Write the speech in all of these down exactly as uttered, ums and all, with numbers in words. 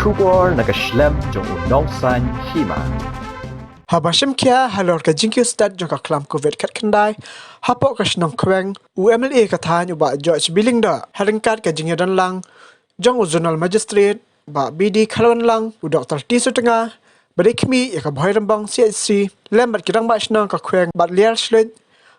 Khubor na ka shlem jong u nongsan hima. Haba shim khia halor ka jingkiew stet jong ka khlam covid khatkhyndai hapoh ka shnong Khweng, u M L A ka thaiñ u Bah George B Lyngdoh, ha ryngkat ka jingïadonlang jong u Zonal Magistrate Bah B D Kharwanlang, u Doktor T Sutnga, ba dei khmih ïa ka Bhoirymbong C H C, lem bad ki rangbah shnong ka Khweng Bah Liar Shluit,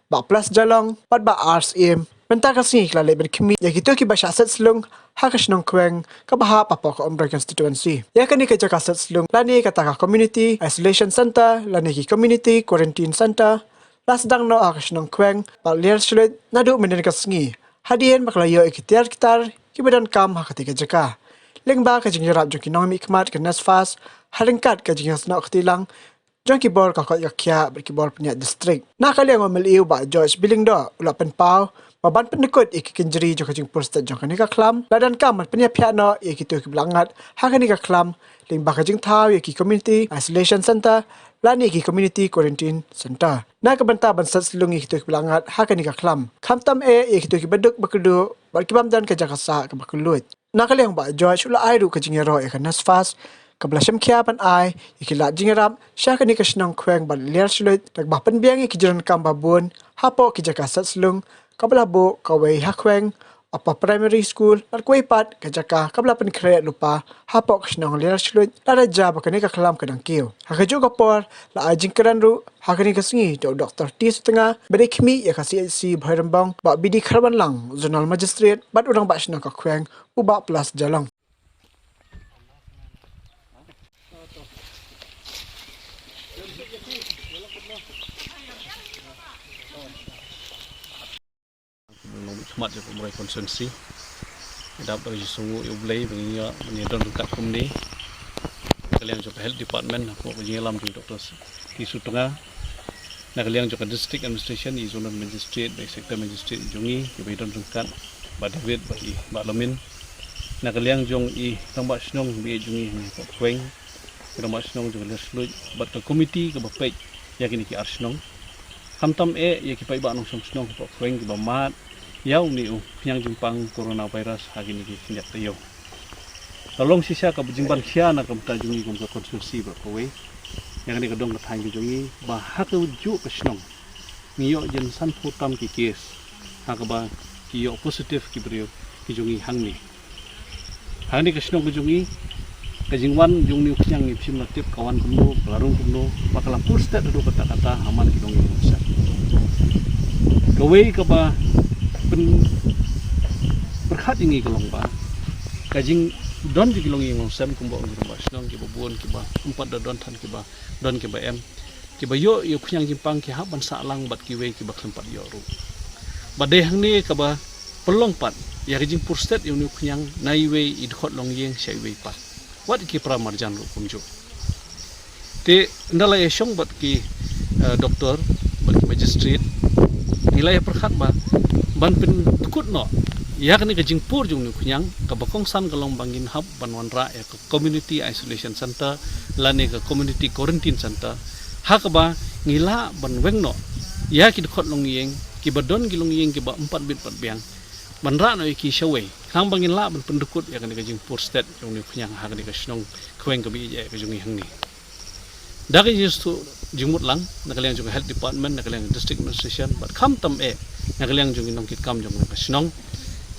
Bah Plus Jalong bad Bah R Syiem. Mynta ka sngi ki la leit ban khmih ïa kito kiba shah set slung ha ka shnong Khweng kaba hap hapoh ka Umroi constituency. Ïa kane ka jaka set slung lane kata ka community isolation center lane ki community quarantine center la sdang noh ha ka shnong Khweng Bah Liar Shluit naduh mynnin ka sngi, hadien ba ka la ïoh ïa ki tiar ki tar kiba donkam ha kata ka jaka, lyngba ka jingïarap jong ki nongmihkhmat ka NESFAS ha ryngkat ka jingïasnoh kti lang jong ki bor ka koit ka khiah bad ki bor pynïaid district. Na ka liang u M L A u Bah George B Lyngdoh u la pynpaw ba ban pyndkut ïa ki kynjri jong ka jingpur stet jong kane ka khlam, la donkam ban pynïaphiah noh ïa kito kiba la ngat ha kane ka khlam, lyngba ka jingthaw ïa ki community isolation center lane ki community quarantine center, na ka bynta ban set slung ïa kito kiba la ngat ha kane ka khlam, khamtam eh ïa kito kiba duk ba kyrduh bad ki bym don ka jaka sah kaba kylluid. Na ka liang Bah George u la ai ruh ka jingïaroh ïa ka NESFAS kaba la shim khia ban ai ïa ki lad jingïarap sha kane ka shnong Khweng Bah Liar Shluit da kaba pynbiang ïa ki jingdonkam ba bun hapoh ki jaka set slung, kaba la buh kawei ha Khweng Upper Primary School bad kawei pat ka jaka kaba la pynkhreh lypa hapoh ka shnong Liar Shluit, lada jia ba kane ka khlam ka dang kiew. Ha kajuh ka por la ai jingkren ruh ha kane ka sngi da u Doktor T Sutnga, ba dei khmih ïa ka C H C Bhoirymbong, Bah B D Kharwanlang, Zonal Magistrate, bad u rangbah shnong ka Khweng, u Bah Plus Jalong. Nongmihkhmat jong ka Umroi constituency. Ngi dap da ka jingsngewnguh ïa U Blei ba ngin ïa, ba ngin ïa don ryngkat kumne. Na ka liang jong ka health department hapoh ka jingïalam jong u Doktor T Sutnga. Na ka liang jong ka district administration, i zonal magistrate bad i sector magistrate jong ngi, kiba ïa don ryngkat, Bah David bad i Bah Lamin. Na ka liang jong i rangbah shnong ba ïeit jong ngi hangne hapoh Khweng, i rangbah shnong jong ka Liar Shluit bad ka committee kaba peit ïa kine ki ar shnong. Khamtam eh ïa ki paidbah nongshong shnong hapoh Khweng kiba mad ïa une u khñiang jingpang coronavirus ha kine ki khyndiat taïew. Ka long shisha ka jingban khia na ka bynta jong ngi kum ka constituency baroh kawei, ïa kane ka dong ka thaiñ ka jong ngi, ba ha kajuh ka shnong ngi ïoh jin sanphew tam ki case, ha kaba ki ïoh positive ki briew ki jong ngi hangne. Hangne ka shnong ka jong ngi, ka jingwan jong une u khñiang ngim shym la tip ka wan kumno, ka la rung kumno, ba ka la pur stet haduh katta katta ha man ki longïing longsem. Kawei kaba pyn, pyrkhat ïa ngi ka long ba ka jingdon jong ki longïing longsem kumba ong ki rangbah shnong, kiba bun kiba ym pat da don than, kiba don kiba em, kiba ïoh ïa u khñiang jingpang ki hap ban sah lang bad kiwei kiba khlem pat ïoh ruh. Bad dei hangne kaba pynlong pat ïa ka jingpur stet ïa une u khñiang na iwei i dkhot longïing sha iwei pat, wat ki para marjan ruh kumjuh. Te ynda la ïashong bad ki, eh, doktor bad ki magistrate, ngi la ïapyrkhat ba ban pyndkut noh ïa kane ka jingpur jong une u khñiang, kaba kongsan ka long ba ngin hap ban wanrah ïa ka community isolation center lane ka community quarantine center, ha kaba ngi lah ban weng noh ïa ki dkhot longïing kiba don ki longïing kiba ym pat bit pat biang, ban rah noh ïa ki shawei, khnang ba ngin lah ban pyndkut ïa kane ka jingpur stet jong une u khñiang ha kane ka shnong Khweng kaba ïeit ka jong ngi hangne. Da ka jingsngewthuh jingmut lang na ka liang jong ka health department, na ka liang district administration, bad khamtam eh na ka liang jong ki nongkitkam jong ka shnong,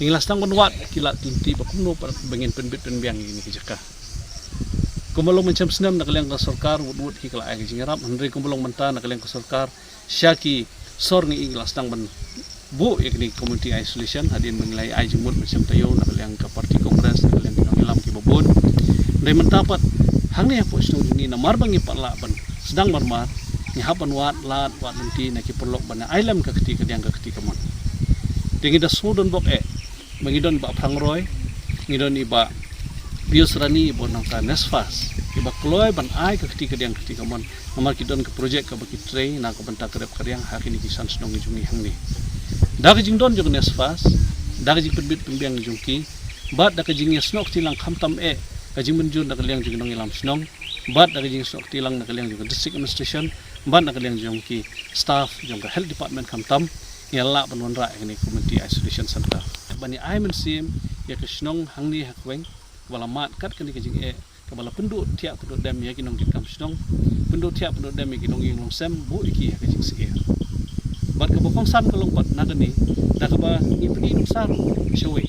ngi la sdang ban wad ki lad ki lynti ba kumno pat ba ngin pynbit pynbiang ïa kine ki jaka. Kumba long mynshem snem na ka liang ka sorkar, wut wut ki la ai ka jingïarap, hynrei kumba long mynta na ka liang ka sorkar, sha ki sor ngi, ngi la sdang ban buh ïa kine community isolation hadien ba ngi la ai jingmut mynshem taïew na ka liang ka party Congress, na ka liang ki nongïalam kiba bun. Hynrei mynta pat hangne hapoh shnong jong ngi, namar ba ngi pat lah ban sdang marmar, ngi hap ban wad lad wad lynti na ki paralok ban ai lem ka kti kadiang ka kti kamon. Te ngi da shu don bok eh ba ngi don i Bah Phrang Roy, ngi don i Bah Pius Rani, iba na ka NESFAS, iba kloi ban ai ka kti kadiang ka kti kamon, namar ki don ka project kaba ki trei na ka bynta ka rep ka riang ha kine ki san shnong ki jong ngi hangne. Da ka jingdon jong ka NESFAS, da ka jingpynbit pynbiang jong ki, bad da ka jingïasnoh kti lang khamtam eh ka jingmynjur na ka liang jong ki nongïalam shnong, bad da ka jingïasnoh kti lang na ka liang jong ka district administration, bad na ka liang jong ki staff jong ka health department khamtam, ngi la lah ban wanrah ïa kane ka community isolation center ban ïa ai mynsiem ïa ka shnong hangne ha Khweng, kaba la mad kat kane ka jingeh kaba la pynduh thiah pynduh dem ïa ki nongkitkam shnong, pynduh thiah pynduh dem ïa ki nongïing longsem, buh ïa ki ha ka jingsyier. Bad kaba kongsan ka long pat na kane, da kaba ngi pyni nuksa ruh shawei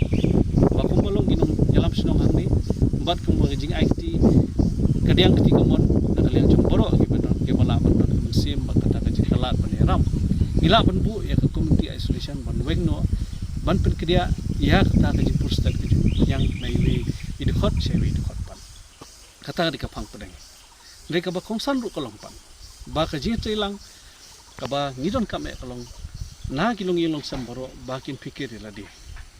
ba kumba long ki nongïalam shnong hangne, bad kumba ka jingai kti kadiang kti kamon na ka liang jong baroh ki ba don, kiba lah ban don ka mynsiem bad kata ka jingkhlad ban ïaram, ngi lah ban buh ïa ka community isolation ban weng noh, ban pynkdiah ïa kata ka jingpur stet ka jong u khñiang na iwei i dkhot sha iwei i dkhot pat. Kata ka dei ka phang pdeng. Hynrei kaba kongsan ruh ka long pat ba ka jingïatreilang kaba ngi donkam eh ka long na ki nongïing longsem baroh ba kin phikir ïa lade,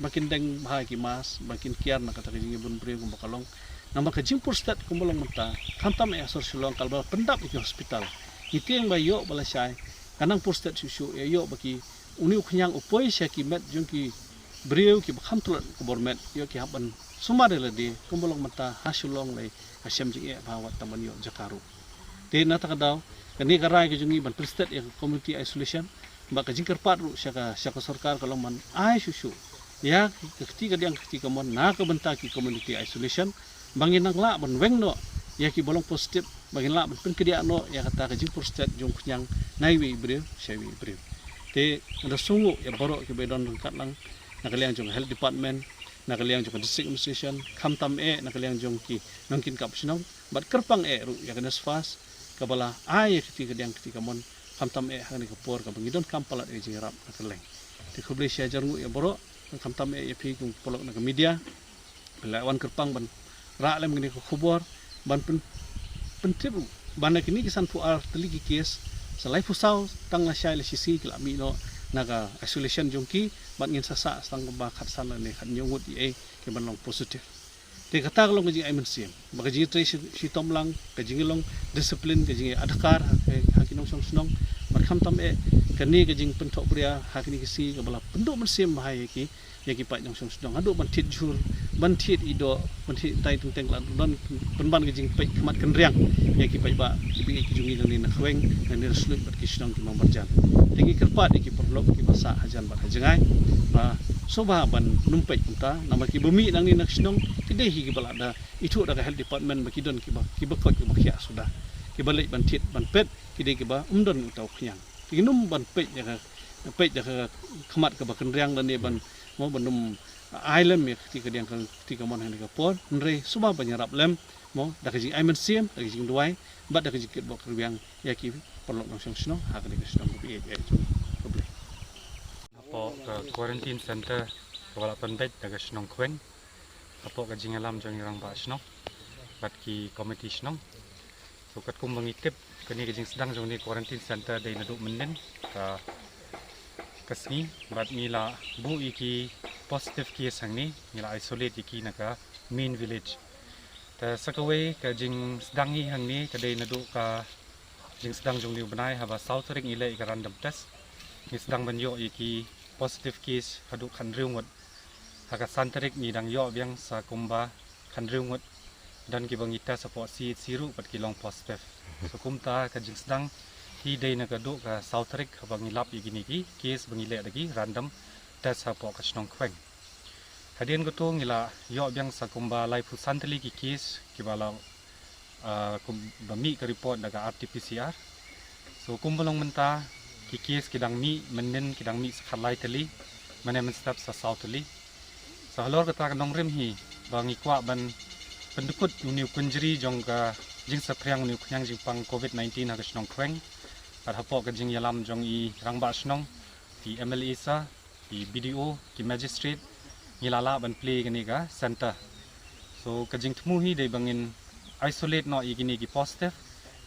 ba kin deng bha ïa ki mask, ba kin kiar na kata ka jingïabun briew kumba ka long. Namar ka jingpur stet kumba long mynta, khamtam eh ha sor Shillong, ka la pyndap ïa ki hospital. Ngi tieng ba ïoh ba lashai, ka nang pur stet shuh shuh, ïa ïoh ba ki, une u khñiang u poi sha ki met jong ki briew kiba kham tlot ka bor met, ïoh ki hap ban sumar ïa lade kumba long mynta ha Shillong lei, ka shem jingeh bha wat tang ban ïoh jaka ruh. Te na kata ka daw, kane ka rai ka jong ngi ban pynstet ïa ka community isolation, bad ka jingkyrpad ruh sha ka, sha ka sorkar ka long ban ai shuh shuh ïa ka kti kadiang ka kti kamon na ka bynta ki community isolation, ba ngin nang lah ban weng noh ïa kiba long positive, ba ngin lah ban pynkdiah noh ïa kata ka jingpur stet jong u khñiang na iwei i briew sha iwei i briew. Te nga da sngewnguh ïa baroh kiba don ryngkat lang, na ka liang jong ka health department, na ka liang jong ka district administration, khamtam eh na ka liang jong ki nongkitkam shnong, bad kyrpang eh ruh ïa ka NESFAS kaba la ai ïa ka kti kadiang ka kti kamon, khamtam eh ha kane ka por kaba ngi donkam palat ïa ka jingïarap na kylleng. Te khublei shihajar nguh ïa baroh, khamtam eh ïa phi kum ki paralok na ka media, phi la wan kyrpang ban rah lem kane ka khubor, ban pyn, pyntip ruh ba na kine ki sanphew ar tylli ki case, sa laiphew saw tang lashai lashisngi ki la mih noh na ka isolation jong ki, bad ngin sa sah tang kumba khatsan lane khathynñiew ngut ïa ki ban long positive. Te kata ka long ka jingai mynsiem ba ka jingtrei shi, shitom lang, ka jinglong discipline, ka jingai adkar ha, ha ki nongshong shnong, bad khamtam eh kane ka jingpynthohbria ha kine ki sngi kaba la pynduh mynsiem bha ïa ki, ïa ki paid nongshong shnong, haduh ban thied jhur, ban thied idoh, ban thied tai teng teng, la don pynban ka jingpeit khmat kynriang ïa ki paidbah kiba ïeit ki jong ngi nangne na Khweng, nangne na Sluid bad ki shnong ki marjan. Te ngi kyrpad ïa ki paralok kiba sah hajan bad hajngai ba sngewbha ban nym peit kumta, namar kiba mih nangne na shnong ki dei hi kiba la da ithuh da ka health department ba ki don kiba, kiba koit kiba khiah suda, kiba leit ban thied ban peit ki dei kiba ym don uta u khñiang. Te ngin nym ban peit ïa ka, peit ïa ka khmat kaba kynriang lane ban, mo, ban nym ai lem ïa ka kti kadiang ka kti kamon ha kane ka por. Hynrei sngewbha ban ïarap lem, mo, da ka jingai mynsiem, da ka jingduwai, bad da ka jingkitbok kyrwiang ïa ki paralok nongshong shnong ha kane ka shnong kaba ïeit ïa jong ngi. Khublei. Hapoh ka quarantine center kaba la pynbeit da ka shnong Khweng, hapoh ka jingïalam jong i rangbah shnong bad ki komiti shnong. So katkum ba ngi tip, kane ka jingsdang jong kane quarantine center dei naduh mynnin ka, ka sngi, bad ngi la buh ïa ki positive case hangne, ngi la isolate ïa ki na ka main village. Te sa kawei ka jingsdang hi hangne ka dei naduh ka jingsdang jong une u bnai, haba saw tarik ngi leh ïa ka random test, ngi sdang ban ïoh ïa ki positive case haduh khathynriew ngut. Ha ka san tarik ngi dang ïoh biang sa kumba khathynriew ngut. Don kiba ngi test hapoh C H C ruh bad ki long positive. So kumta ka jingsdang hi dei na ka duh ka saw tarik haba ngi lap ïa kine ki case ba ngi leh da ki random test hapoh ka shnong Khweng. Hadien kato ngi la ïoh biang sa kumba laiphew san tylli ki case kiba la, ah, kumba mih ka report da ka R T P C R. So kumba long mynta ki case ki dang mih, mynnin ki dang mih sa khatlai tylli, mynne mynstep sa saw tylli. So halor kata ka nongrim hi ba ngi kwah ban pyndkut une u kynjri jong ka jingsaphriang une u khñiang jingpang covid nineteen ha ka shnong Khweng. Bad hapoh ka jingïalam jong i rangbah shnong, i M L A sir, ki B D O, ki magistrate, ngi la lah ban plie kane ka center. So ka jingthmu hi dei ba ngin isolate noh ïa kine ki positive,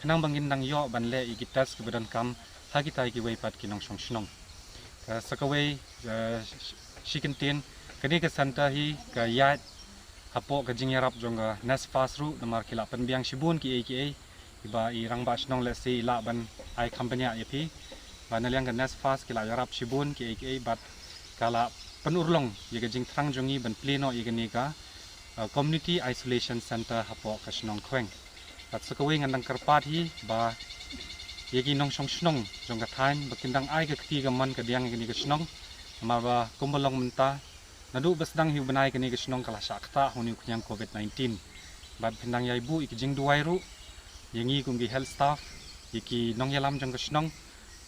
khnang ba ngin nang ïoh ban leh ïa ki test kiba donkam ha kita kiwei pat ki nongshong shnong. Ka sa kawei, eh, shi, shi kyntien, kane ka center hi ka ïaid hapoh ka jingïarap jong ka NESFAS ruh, namar ki la pynbiang shibun kiei kiei, kiba i rangbah shnong lehse i lah ban ai kham bniah ïa phi. Ba na liang ka NESFAS ki la ïarap shibun kiei kiei bad ka la pynurlong ïa ka jingthrang jong ngi ban plie noh ïa kane ka, uh, community isolation center hapoh ka shnong Khweng. Bad sa kawei ngan dang kyrpad hi ba ïa ki nongshong shnong jong ka thaiñ ba kin dang ai ka kti kamon kadiang ïa kane ka shnong. Namar ba kumba long mynta, naduh ba sdang hi u bnai kane ka shnong ka la shah ktah ha une u khñiang covid nineteen. bad phin nang ïai buh ïa ki jingduwai ruh ïa ngi kum ki health staff, ïa ki nongïalam jong ka shnong,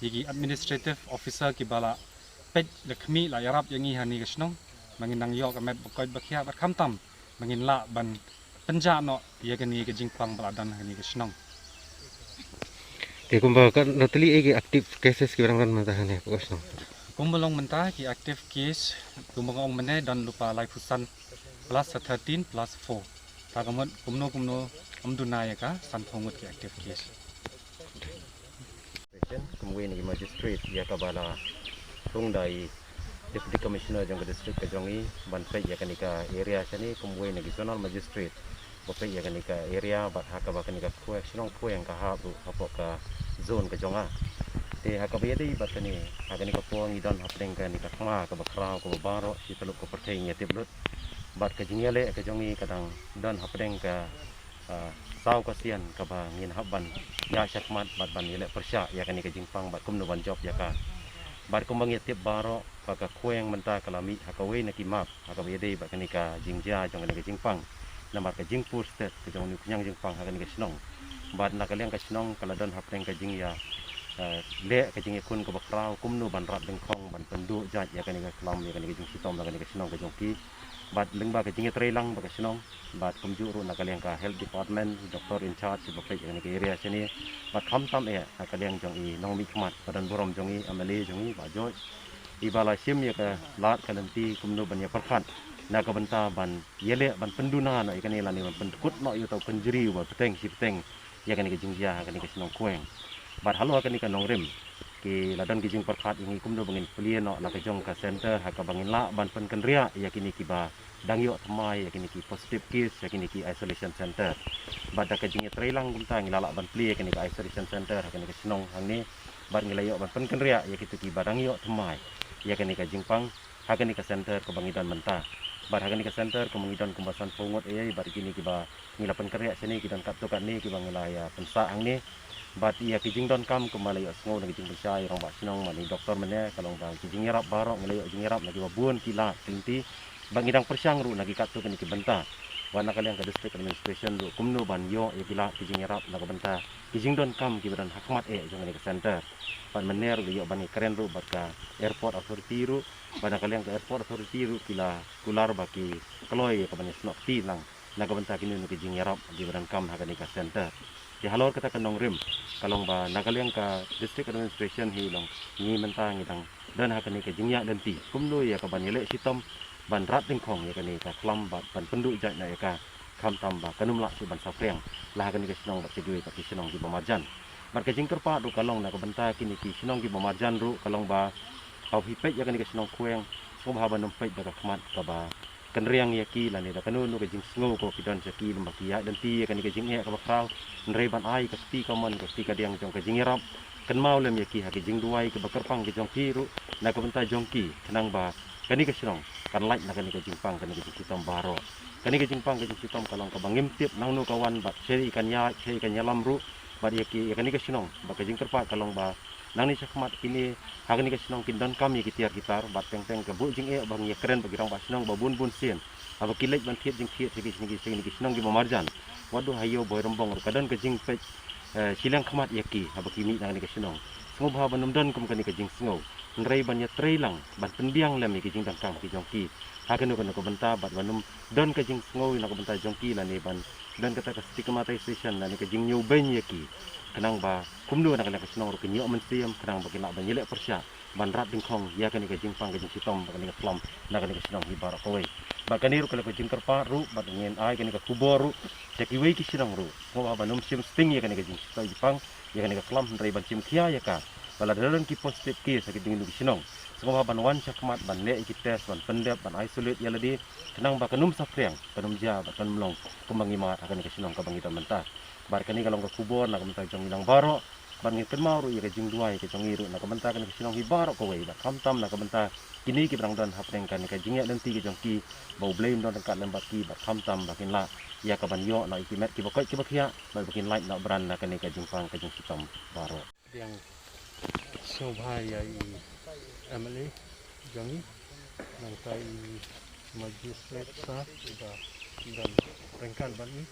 ïa ki administrative officer kiba la peit la khmih la ïarap ïa ngi ha kane ka shnong ba ngin nang ïoh ka met ba koit ba khiah bad khamtam ba ngin lah ban pynjah noh ïa kane ka jingpang ba la don ha kane ka shnong. Te kumba ka, na tili ei ki active cases kiba dang don mynta hangne ha ka shnong? Kumba long mynta ki active case, kumba nga ong mynne, don lypa laiphew san plus thirteen plus four. Ta ka mut kumno kumno ym duna ïa ka sanphew ngut ki active case. Kum uwei na ki magistrate ïa kaba la thung da i Deputy Commissioner jong ka district ka jong i ban peit ïa kane ka area shane kum uwei na ki zonal magistrate ba peit ïa kane ka area bad ha kaba kane ka Khueng, shnong Khueng ka hap ruh hapoh ka zone ka jong nga. Te ha kaba ïadei bad kane, ha kane ka por ngi don hapdeng kane ka thma kaba khraw kaba baroh shi tyllup ka pyrthei ngi ïa tip lut. Bad ka jingïaleh ka jong i ka dang don hapdeng ka, ah, saw ka sien kaba ngin hap ban ïaid shakhmat bad ban ïaleh pyrshah ïa kane ka jingpang bad kumno ban jop ïa ka. Bad kumba ngi ïa tip baroh ba ka Khueng mynta ka la mih ha kawei na ki map ha kaba ïadei bad kane ka jingjia jong kane ka jingpang. Namar ka jingpur stet ka jong une u khñiang jingpang ha kane ka shnong. Bad na ka liang ka shnong ka la don hapdeng ka jingïa, eh, leh ka jingïakhun kaba khraw kumno ban rat dyngkhong ban pynduh jait ïa kane ka khlam ïa kane ka jingshitom ïa kane ka shnong ka jong ki. Bad lyngba ka jingïatreilang bad ka shnong, bad kumjuh ruh na ka liang ka health department, doctor in charge ba peit ïa kane ka area shane, bad khamtam eh na ka liang jong i nongmihkhmat ba don burom jong i, M L A jong i, Bah George, iba la shim ïa ka lad ka lynti kumno ban ïa pyrkhat na ka bynta ban ïaleh ban pynduna noh ïa kane lane ban pynkut noh ïa uta u kynjri uba bteng shi bteng ïa kane ka jingjia ha kane ka shnong Khueng. Bad halor kane ka nongrim ki la don ki jingpyrkhat ïa ngi kumno ba ngin plie noh la ka jong ka center ha kaba ngin lah ban pynkynriah ïa kine kiba dang ïoh thymmai ïa kine ki positive case ïa kine ki isolation center. Bad da ka jingïatreilang kumta ngi la lah ban plie ïa kine ki isolation center ha kine ki shnong hangne. Bad ngi la ïoh ban pynkynriah ïa kito kiba dang ïoh thymmai ïa kine ki jingpang ha kine ki center kaba ngi don mynta. Bad ha kine ki center kaba ngi don kumba sanphew ngut ei, bad kine kiba ngi la pynkynriah shane ki don katto katne kiba ngi la ïa pynsah hangne. Bad ïa ki jingdonkam kumba la ïohsngew na ki jingpynshai rangbah shnong bad i doktor mynne ka long ba ki jingïarap baroh ngi la ïoh jingïarap na kiba bun ki lad ki lynti. Bad ngi dang pyrshang ruh na ki katto katne ki bynta. Bad na ka liang ka district administration ruh kumno ban ïoh ïa ki lad ki jingïarap na ka bynta ki jingdonkam kiba don ha khmat eh jong kane ka center. Bad mynne ruh la ïoh ban ïakren ruh bad ka airport authority ruh. Bad na ka liang ka airport authority ruh ki la kular ba ki kloi ïa ka ban ïasnoh kti lang na ka bynta kine ki jingïarap kiba donkam ha kane ka center. Te halor kata ka nongrim ka long ba na ka liang ka district administration hi long ngi mynta ngi dang don ha kane ka jingïaid lynti kumno ïa ka ban ïaleh shitom ban rat dyngkhong ïa kane ka khlam bad ban pynduh jait noh ïa ka khamtam ba kan ym lah shuh ban saphriang la ha kane ka shnong bad sha kiwei pat ki shnong kiba marjan. Bad ka jingkyrpad ruh ka long na ka bynta kine ki shnong kiba marjan ruh ka long ba haba phi peit ïa kane ka shnong Khueng sngewbha ban ym peit da ka khmat kaba kynriang ïa ki lane da kano kano ka jingsngew kaba ki don sha ki lymba ki ïaid lynti ïa kane ka jingeh kaba khraw. Hynrei ban ai ka kti kamon ka kti kadiang jong ka jingïarap. Kynmaw lem ïa ki ha ki jingduwai kiba kyrpang ki jong ki ruh na ka bynta jong ki khnang ba kane ka shnong kan lait na kane ka jingpang kane ka jingshitom baroh. Kane ka jingpang ka jingshitom ka long kaba ngim tip nangno ka wan bad shaei kan ïaid shaei kan ïalam ruh. Bad ïa ki ïa kane ka shnong bad ka jingkyrpad ka long ba nangne shakhmat kine ha kane ka shnong kin donkam ïa ki tiar ki tar bad teng teng ka buh jingeh ba ngi ïakren bad ki rangbah shnong ba bun bun sien haba ki leit ban thied jingthied sha ki shnong ki shnong kiba marjan. Wat haduh ha Ïew Boi Rymbong ruh ka don ka jingpeit, eh, shiliang khmat ïa ki haba ki mih na kane ka shnong. Sngewbha ban ym don kum kane ka jingsngew. Hynrei ban ïatreilang ban pynbiang lem ïa ki jingdonkam ki jong ki ha kano kano ka bynta bad ban ym don ka jingsngew na ka bynta jong ki lane ban don kata ka stigmatization lane ka jingñiewbeiñ ïa ki. Khnang ba kumno na kane ka shnong ruh kin ïoh mynsiem khnang ba kin lah ban ïaleh pyrshah ban rat dyngkhong ïa kane ka jingpang ka jingshitom bad kane ka khlam na kane ka shnong hi baroh kawei. Bad kane ruh ka long ka jingkyrpad ruh bad ngin ai kane ka khubor ruh sha kiwei ki shnong ruh sngewbha ban ym shim sting ïa kane ka jingshitom jingpang ïa kane ka khlam hynrei ban shim khia ïa ka. Ba lada don ki positive case ha ki ding ki shnong sngewbha ban wan shakhmat ban leh ïa ki test ban pyndep ban isolate ïa lade khnang ba kan ym saphriang kan ym jia bad kan ym long kumba ngi mad ha kane ka shnong kaba ngi don mynta. Bad kane ka long ka khubor na ka bynta jong ngi lang baroh. Bad ngin kynmaw ruh ïa ka jingduwai ka jong ngi ruh na ka bynta kane ka shnong hi baroh kawei bad khamtam na ka bynta kine kiba dang don hapdeng kane ka jingïaid lynti ka jong ki ba U Blei un don ryngkat lem bad ki bad khamtam ba kin lah ïa ka ban ïoh noh ïa ki met kiba koit kiba khiah bad ba kin lait noh bran na kane ka jingpang ka jingshitom baroh. Diang sngewbha ïa i M L A jong ngi nangta i magistrate sa ba Don ryngkat bad ngi.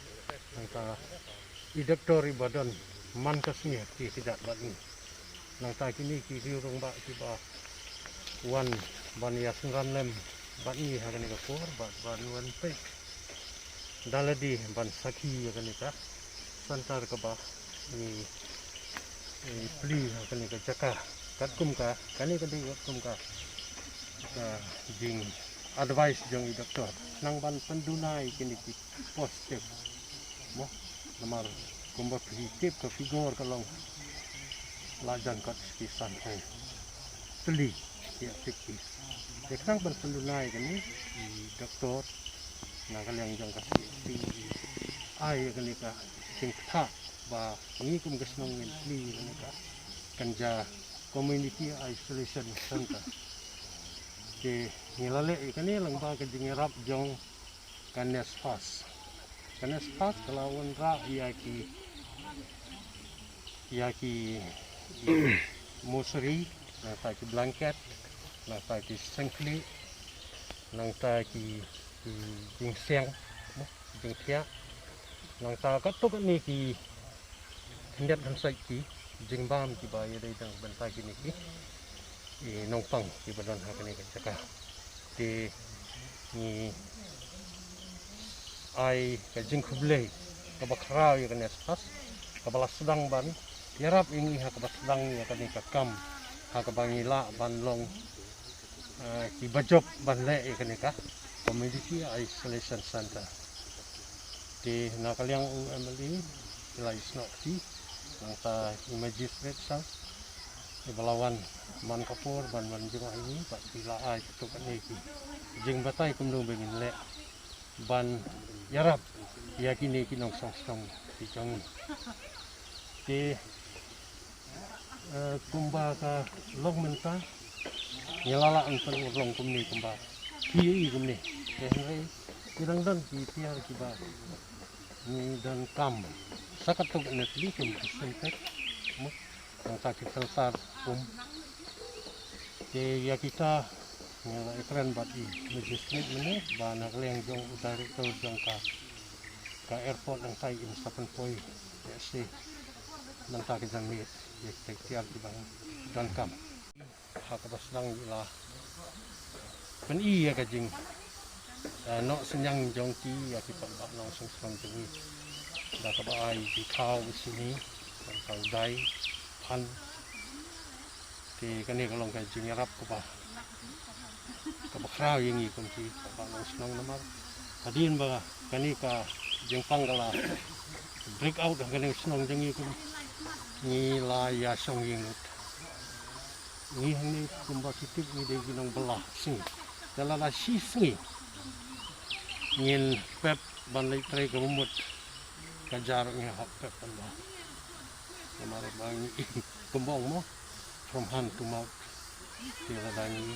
Nangta i doktor iba don man ka sngi ki kjat bad ngi. Nangta kine ki riew rangbah kiba wan ban ïasngewlem bad ngi ha kane ka por bad ban wan peit da lade ban sakhi ïa kane ka center kaba ngi, ngi plie ha kane ka jaka. Katkum ka, kane ka dei katkum ka, ka jing advice jong i doktor. Nang ban pynduna ïa kine ki positive. Mo, namar kumba phi tip ka figure ka long la jan kot ki san phew tylli ki active ki. Te khnang ban pynduna ïa kane i doktor na ka liang jong ka C H C i ai ïa kane ka jingkthah ba ngi kum ka shnong ngin plie ïa kane ka Kanja Community Isolation Center. Te ngi la leh ïa kane lyngba ka jingïarap jong ka NESFAS. Ka NESFAS ka la wanrah ïa ki, ïa ki, ïa ki mosri, nangta ki blanket, nangta ki sengkhlieh, nangta ki, ki jingsiang, mo, jingthiah, nangta katto katne ki khyndiat khynsoit ki jingbam kiba ïadei dang bynta kine ki, i nongpang kiba don ha kane ka jaka. Te ngi ai ka jingkhublei kaba khraw ïa ka NESFAS kaba la sdang ban ïarap ïa ngi ha kaba sdang ïa kane ka kam, ha kaba ngi lah ban long, ah, kiba jop ban leh ïa kane ka Community Isolation Center. Te na ka liang u M L A ki la ïasnoh kti, nangta i Magistrate Sir iba la wan man ka por ban wan jngoh ïa ngi bad ki la ai katto katne ki jingbatai kumno ba ngin leh ban ïarap ïa kine ki nongsong shnong ki jong ngi. Te, eh, kumba ka long mynta ngi la lah ban pynurlong kumne kumba phi ïohi kumne. Te hynrei ki dang don ki tiar kiba ngi donkam sa katto katne tylli kum ki Sintex, mo, nangta ki filter kum. Te ïa kita ngi la ïakren bad i Magistrate mynne ba na ka liang jong u Director jong ka, ka airport nangta in sa pynpoi ïa shi nangta ka jingmih ïa kita ki tiar kiba ngi donkam. Ha kaba sdang ngi la pyni ïa ka jing, eh, noh synñiang jong ki ïa ki paidbah nongsong shnong jong ngi da kaba ai ki khaw, u sini, nangta u dai, phan. Te kane ka long ka jingïarap kaba, kaba khraw ïa ngi kum ki paidbah nongshnong namar hadien ba kane ka jingpang ka la break out ha kane ka shnong jong ngi kum ngi la ïashong ïing lut. Ngi hangne kumba ki tip ngi dei ki nongbylla sngi. Te lada shi sngi ngin pep ban leit trei kaba mut, ka jar ngi hap pep ban ba. Namar ba ngi kumba ong mo, from hand to mouth. Te lada ngi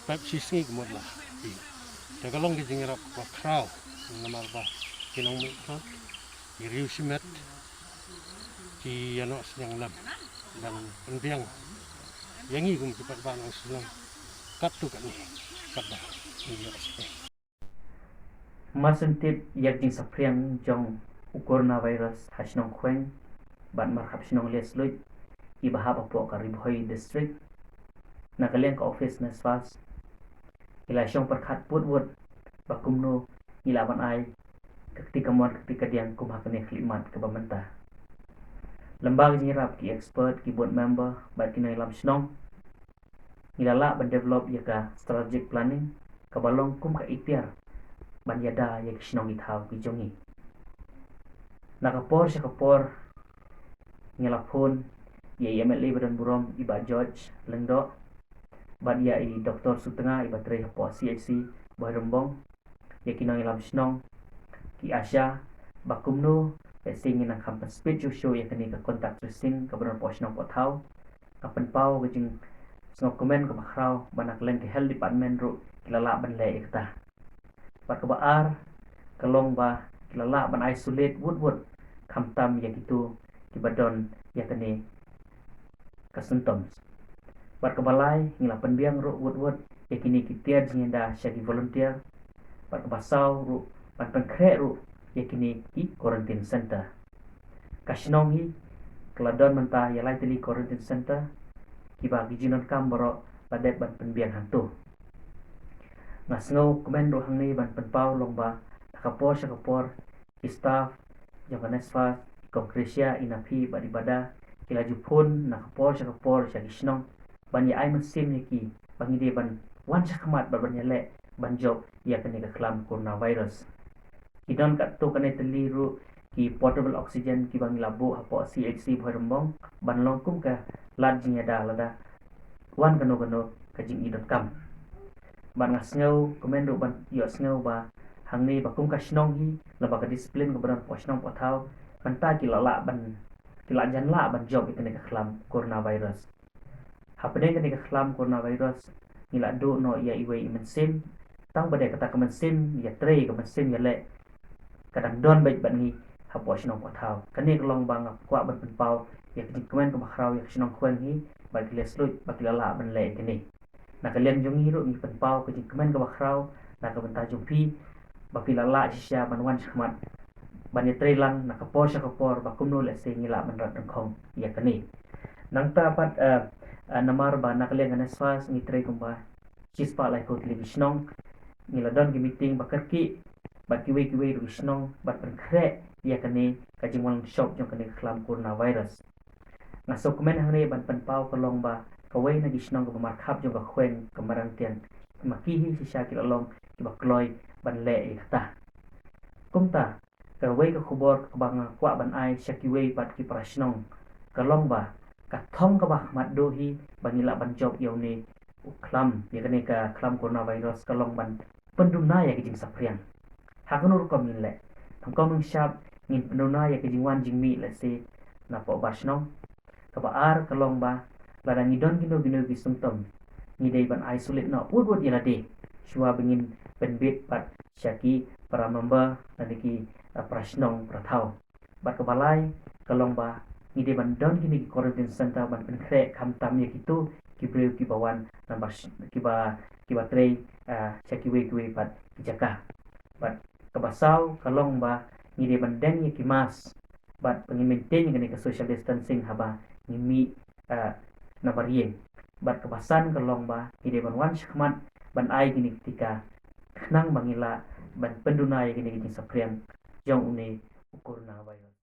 pep shi sngi ka mut la. Te ka long ka jingïarap kaba khraw namar ba ki nongmihkhmat, ki riew shimet ki ïa noh synñiang lem ban pynbiang ïa ngi kum ki paidbah nongshnong katto katne katba ngi ïoh sngewthuh. Mar shen tip ïa ka jingsaphriang jong u coronavirus ha shnong Khweng bad markhap shnong Lesluid iba hap hapoh ka Ri Bhoi District, na ka liang ka office NESFAS ngi la shong pyrkhat pud wut ba kumno ngi lah ban ai ka kti kamon ka kti kadiang kum ha kane ka khyllipmat kaba mynta. Lyngba ka jingïarap ki expert, ki board member bad ki nongïalam shnong, ngi la lah ban develop ïa ka strategic planning kaba long kum ka ikhtiar ban ïada ïa ki shnong ki thaw ki jong ngi. Na ka por sha ka por ngi la phone ïa i M L A ba don burom, i Bah George Lyngdoh, bad ïa i Doktor Sutnga iba trei hapoh C H C Bhoirymbong, ïa ki nongïalam shnong, ki ASHA, ba kumno lehse ngin nang kham pynspit shuh shuh ïa kane ka contact tracing kaba don hapoh shnong hapoh thaw. Nga pynpaw ka jingsngewkmen kaba khraw ba na ka liang ka health department ruh ki la lah ban leh ïa kata. Bad kaba ar ka long ba ki la lah ban isolate wut wut khamtam ïa kito kiba don ïa kane ka symptoms. Bad kaba lai ngi la pynbiang ruh wut wut ïa kine ki tiar jingïada sha ki volunteer bad kaba saw ruh ban pynkhreh ruh ïa kine ki quarantine center. Ka shnong hi ka la don mynta ïa lai tylli quarantine center kiba ki jingdonkam baroh la dep ban pynbiang hangto. Nga sngewkmen ruh hangne ban pynpaw long ba na ka por sha ka por ki staff jong ka NESFAS, i Kong Krisha, i Naphi bad i Bada ki la ju phone na ka por sha ka por sha ki shnong ban ïa ai mynsiem ïa ki ba ngi dei ban wan shakhmat bad ban ïaleh ban jop ïa kane ka khlam coronavirus. Ki don katto katne tylli ruh ki portable oxygen kiba ngi la buh hapoh C H C Bhoirymbong ban long kum ka lad jingïada lada wan kano kano ka jingïadonkam. Bad nga sngewkmen ruh ban ïohsngew ba hangne ba kum ka shnong hi, laba ka discipline kaba don hapoh shnong hapoh thaw, mynta ki la lah ban, ki la jan lah ban jop ïa kane ka khlam coronavirus. Hapdeng kane ka khlam coronavirus ngi la duh noh ïa iwei i mynsiem. Tang ba dei kata ka mynsiem ïatrei, ka mynsiem ïaleh ka dang don beit bad ngi hapoh shnong hapoh thaw. Kane ka long ba nga kwah ban pynpaw ïa ka jingkmen kaba khraw ïa ka shnong Khweng hi bad ki leh slut ba ki la lah ban leh ïa kane. Na ka liang jong ngi ruh ngi pynpaw ka jingkmen kaba khraw na ka bynta jong phi ba phi la lah shisha ban wan shakhmat ban ïatrei lang na ka por sha ka por ba kumno lehse ngi lah ban rat dyngkhong ïa kane. Nangta pat, eh, eh, namar ba na ka liang ka NESFAS ngi trei kumba shispah laiphew tylli ki shnong, ngi la don ki meeting ba kyrkieh bad kiwei kiwei ruh ki shnong ban pynkhreh ïa kane ka jingwan shop jong kane ka khlam coronavirus. Nga sngewkmen hangne ban pynpaw ka long ba kawei na ki shnong kaba markhap jong ka Khweng ka Marangtiang, ma ki hi shisha ki la long kiba kloi ban leh ïa kata. Kumta kawei ka khubor kaba nga kwah ban ai sha kiwei pat ki para shnong ka long ba ka thong kaba khmat duh hi ba ngi lah ban jop ïa une u khlam, ïa kane ka khlam coronavirus ka long ban pynduna ïa ka jingsaphriang. Ha kano rukom ngin leh? Nyngkong nyngshap ngin pynduna ïa ka jingwan jingmih lehse napoh bar shnong. Kaba ar ka long ba lada ngi don kino kino ki symptom ngi dei ban isolate noh wut wut ïa lade shuwa ba ngin pynbit pat sha ki para member lane ki, eh, para shnong para thaw. Bad kaba lai ka long ba ngi dei ban don kine ki quarantine center ban pynkhreh khamtam ïa kito ki briew kiba wan namar sh-, kiba, kiba trei, ah, sha kiwei kiwei pat ki jaka. Bad kaba saw ka long ba ngi dei ban deng ïa ki mask bad ba ngi maintain ïa kane ka social distancing haba ngi mih, ah, namar ïing. Bad kaba san ka long ba ngi dei ban wan shakhmat ban ai kine ki tika khnang ba ngi lah ban pynduna ïa kine ki jingsaphriang jong une u coronavirus.